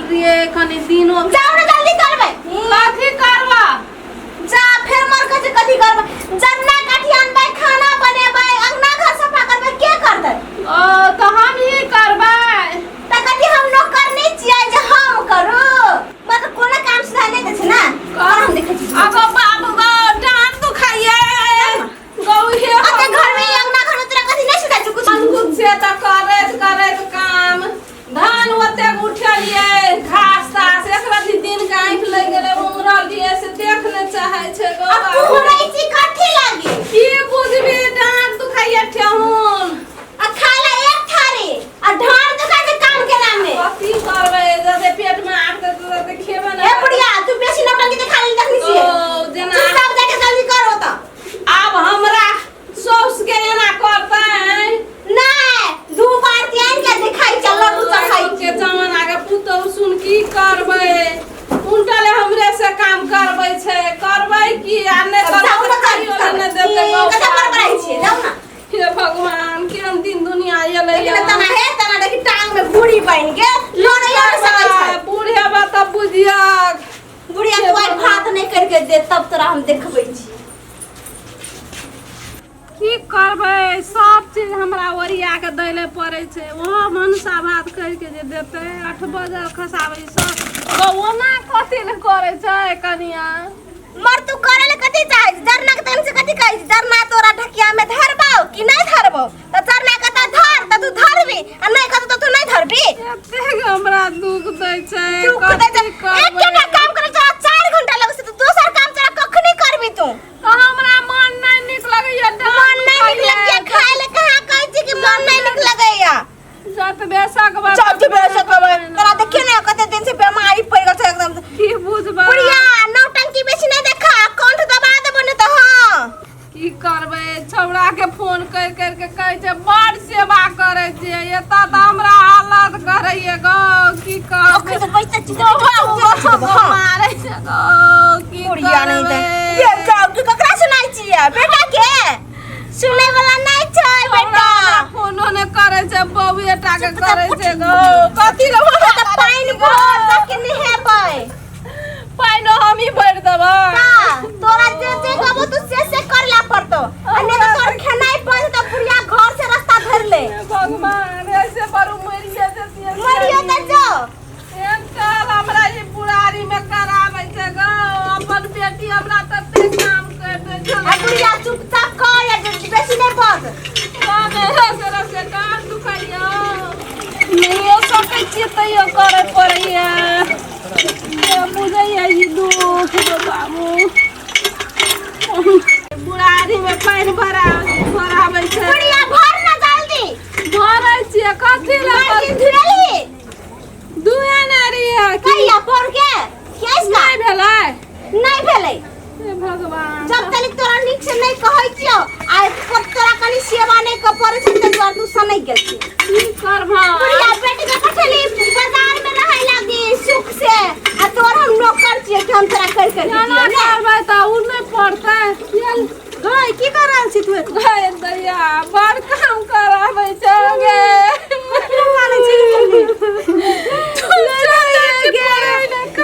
रहल रहिए कनी दिनो। जाओ ना, जल्दी करबै। कथी करबा? जा फेर मर कथी कथी करबै? जन्ना काठी अनबै, खाना बनेबै, अंगना घर सफा करबै, के करतै? ओ तऽ हम ही करबै। त कथी हम नौकर नहि छियै जे हम करू? मतलब कोनो काम सुधार नहि दै छै ने। और हम देखै छी। अब बाबू गो, डाँट दुखाइए गौ हे। अते घर में, अंगना घर में तोरा कथी नहि सुधार छै कुछ? कुछ से तऽ करैत करैत काम धान ओतेक उठेलियै, घास तास एक रति दिन के आँखि लागि गेलै, उमरल रहियै से देख नहि चाहै छै गौ। आ कुहरै छी कथी लागी? की बुझबी, डाँट दुखाइए ठेहुन। आ खाय ला एक थारी आ ढार दुखा के काम केला में। कथी करबै, जते पेट में आग देतै तते खेबै ने। ए बुढ़िया, तू बेसी नौटंकी देखा ले देखनी छियै। ओ जेना चुपचाप जाके जल्दी कर ओतऽ। आब हमरा साउस के एना करतै? नहि, दू बार आनि के दिखाई चल, लड्डू चढ़ाई के जमाना के पुतहु सुन, की करबै? उनटले हमरे से काम करबै छै। करबै की? आ नहि जाउ करबै ने। तऽ खाइयो लए नहि देतै गौ। कतऽ बड़बड़ाइ छियै? जाउ ने। हे भगवान, केहन दिन दुनिया एलै। देखि ने तना, हे तना, देखि टांग में घूरी बनि गेल, लड़ै लड़ सकै छै। बूढ़ हेबा तब बुझियक। बुढ़िया, तू आइ भात नहि करके दे तब तोरा हम देखबै छी। की करबै, सब चीज हमरा ओरिया के दै लए पड़ै छै। ओहो भनसा भात करके जे देतै, 8 बजे खसाबै सब गौ। ओना कथी लए करै छै कनिया? मर तू करे ले कथी चाहै छी? जरना के तहन से कथी कहै छी? जरना तोरा ढकिया में धरबौ कि नहि धरबौ? तऽ जरना के तऽ धर, तऽ तू धरबी आ नहि कहतौ तऽ तू नहि धरबी। एतेक हमरा दुख दै छै। दुख दै छै। कथी करबै? एकेटा काम करे तोरा 4 घंटा लगै छै, तऽ दोसर काम तोरा कखनी करबी तू? तऽ हमरा मन नहि नीक लगैया। मन नहि नीक लगैया? खाय ले कहाँ कहै छी कि मन नहि नीक लगैया? जतबे सकबै। जतबे सकबै। तोरा देखियो ने, कते दिन से बीमारी पड़ि गेल छै एकदम। की बुझबै? बुढ़िया, नौटंकी बेसी नहि देखा, कंठ दबा देबो ने तऽ। हाँ। की करबै? छौड़ा के फोन कर कर के कहै छै, बड़ सेवा करै छियै, एतऽ तऽ हमरा हालत करैये गौ। की कहबै? अखन तऽ बैसते छी। मारै छै गौ, की बुढ़िया नहीं करबै? तऽ ये जाओ कि ककरा सुनाइ छियै? बेटा के सुनै वाला नहि छै बेटा। छौड़ा फोनो नहि करै छै, बौए टा के करै छै गौ। कथी रे? तऽ पानि भर जाके नहेबै। पानिओ हमही भरि देबै? का तोरा जे जे कहबो तू से से करला पड़तो, आ नहि तऽ तोर खेनाइ बंद, तऽ बुढ़िया घर से रास्ता धरि ले। हे भगवान, ऐसे बरू मरिए जतियै। मरियो तऽ जो। एहन काल हमरा ई बुढ़ारी में कराबै छै गौ। अपन बेटी हमरा तते काम कर दै छै। आ बुढ़िया, चुपचाप कर या बेसी नहि बज। रसे रसे डाँट दुखाइया, नहियो सकै छियै तैयो करे पड़ैया। के बुझैया ई दुख गौ बाबू? बुढ़ारी में पानि भरा भराबै छै। बुढ़िया, भर ना जल्दी। भरै छियै, कथी लए? बाल्टी धुएली? दुए ने रहियै की? कहिया पढ़ के केस का? नहि भेलै। नहि भेलै। हे भगवान। जब तक तोरा नीक से नहि कहै छियौ आ तोरा कनि सेवा नहि कर पड़ै छै, तै दुआरे तू सनकि गेल छी। की करबह? बुढ़िया, बेटी के पठेली बाजार में रहै लागी सुख से, आ तोर हम नौकर छियै कि हम तोरा कर कर केना दियौ ने? करबै तऽ ओ नहि पड़तै। चल। गई, की कर रहल छी तू? गए दैया, बड़ काम कराबै छै गे। कानै छी?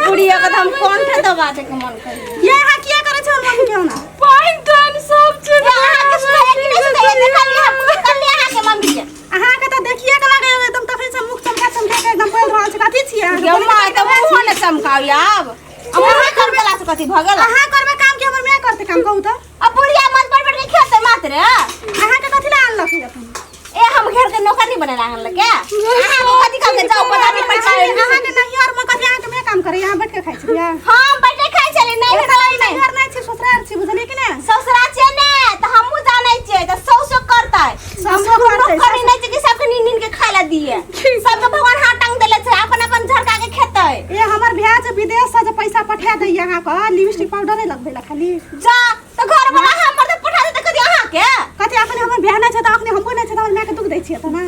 बुढ़िया के तऽ हम कंठे दबा दे के मन करी। ये अहाँ किया करै छी हमर मम्मी के ओना? पानि तानि सब चीज। अहाँके सुनाइ कि नहि सुनाइ? देखलियै हम, कहलियै अहाँके मम्मी के। अहाँके तऽ देखिए के लागै एकदम तखन से मुख चमका चमका के एकदम बोल रहल छी। कथी छियै अहाँ? गे माय, तऽ मुँहो ने चमकाउ आब। आ मुँहे चमकेला से कथी भऽ गेल? अहाँ करबै काम कि हमर माय करतै काम, कहू तऽ? अब बुढ़िया मत बड़ बड़ के खेतै मात्र। अहाँके कथी लए आनलक है अपन? ए, हम घर के नौकर नहीं बनेला आनलक के। अहाँ के कथी कहके जाओ पता नहीं पैसा। अहाँके नैहर में कथी अहाँके माय काम करे, अहाँ बैठ के खाइ छियै? हम बैठे खाइ छली नहीं भेटलै नहीं। नैहर नहि छी, ससुराल छी, बुझलियै कि नहि? ससुरा छियै ने तऽ हमहूँ जानै छियै, तऽ सौसो करतै। सौसो करतै। नौकरी नहि छै कि सबके नीन नीन के खाय ला दिए। सबके भगवान हाथ टांग देले छै, अपन अपन झरका के खेतै। ए, हमर भैया जे विदेश से जे पैसा पठा दैया अहाँके लिपस्टिक पाउडर नहि लगबै ला खाली? जा तऽ घर वाला हमर तऽ पठा देतै, कथी अहाँके? कथी अखने हमर भैया नहि छै तऽ अखने हमको नहि छै तऽ हमर मायके दुख दै छियै तऽ ना?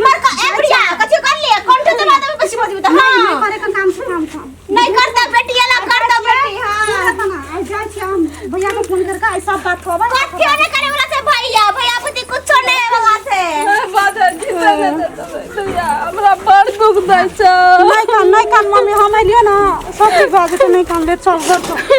मर क ए बुढ़िया, कथी कर लिए? कंठ दबा देबै बेसी बजबी तऽ। नहीं नहीं हाँ। करे के काम छै, काम काम नहीं करता बेटी, एला करता बेटी। हाँ। सुन ना, आइ जाइ छी हम भैया के फोन करके, आइ सब बात कहबै। कथी नहीं करे वाला छै भैया, भैया बुद्धि कुछो नहीं वाला छै। बाजै जीते नहि देतै दैया, हमरा बड़ दुख दै छै। नहि कान, नहि कान। कान मम्मी, हम एलियो ना, सब ठीक भऽ जेतै, नहि कान ले, चल घर चल।